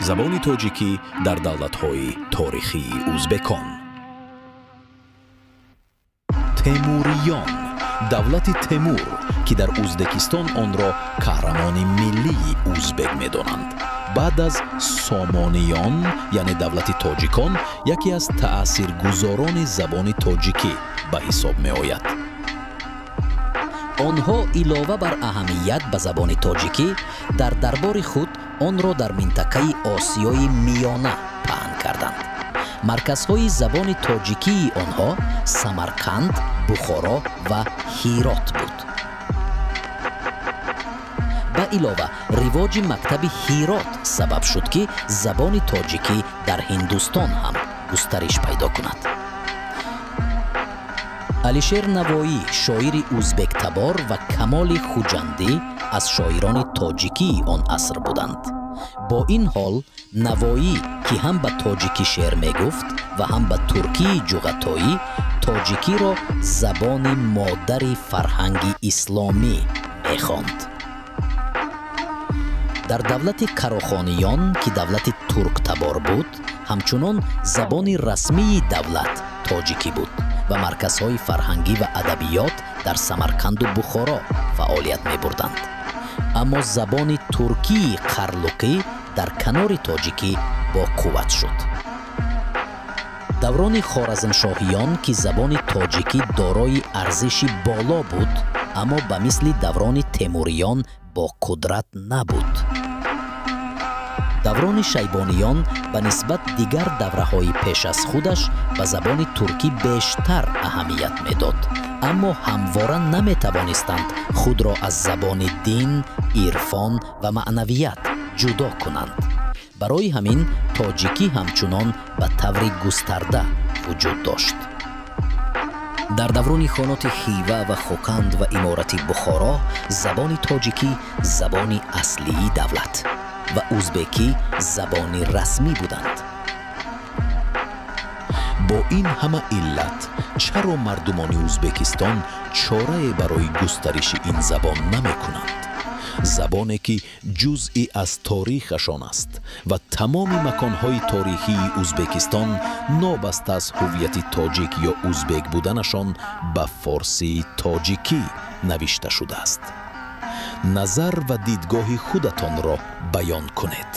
Забони тоҷикӣ дар давлатҳои торихии узбекон. Темуриён, давлати Темур, ки дар Узбекистон онро қаҳрамони миллии узбек медонанд, баъд аз Сомониён, яъне давлати тоҷикон, яке аз таъсиргузорони забони тоҷикӣ ба ҳисоб меояд. Онҳо илова бар аҳамият ба забони тоҷикӣ дар дарбори худ, онро дар минтақаи Осиёи Миёна паҳн карданд. Марказҳои забони тоҷикии онҳо Самарқанд, Бухоро ва Ҳирот буд. Ба илова, ривоҷи мактаби Ҳирот сабаб шуд, ки забони тоҷикӣ дар Ҳиндустон ҳам густариш пайдо кунад. Алишер Навоӣ, шоири узбектабор, ва Камоли Хуҷандӣ аз шоирони тоҷикии он аср буданд. Бо ин ҳол, Навоӣ, ки ҳам ба тоҷикӣ шеър мегуфт ва ҳам ба туркии ҷуғатоӣ, тоҷикиро забони модари фарҳанги исломӣ мехонд. Дар давлати Карохониён, ки давлати турктабор буд, ҳамчунон забони расмии давлат тоҷикӣ буд ва марказҳои фарҳангӣ ва адабиёт дар Самарқанду Бухоро фаъолият мебурданд. Аммо забони туркии қарлуқӣ дар канори тоҷикӣ бо қувват шуд. Даврони Хоразмшоҳиён, ки забони тоҷикӣ дорои арзиши боло буд, аммо ба мисли даврони Темуриён бо қудрат набуд. Даврони Шайбониён ба нисбат дигар давраҳои пеш аз худаш ба забони туркӣ бештар аҳамият медод, аммо ҳамвора наметавонистанд худро аз забони дин, ирфон ва маънавият ҷудо кунанд. Барои ҳамин тоҷикӣ ҳамчунон ба таври густарда вуҷуд дошт. Дар даврони хоноти Хива ва Хоканд ва иморати Бухоро забони тоҷикӣ забони аслии давлат ва узбекӣ забони расмӣ буданд. Бо ин ҳама иллат, чаро мардумони Узбекистон чорае барои густариши ин забон намекунанд, забоне ки ҷузъи аз торихашон аст ва тамоми маконҳои торихии Узбекистон, нобаста аз ҳуввияти тоҷик ё узбек буданашон, ба форсии тоҷикӣ навишта шудааст? Назар ва дидгоҳи худатонро баён кунед.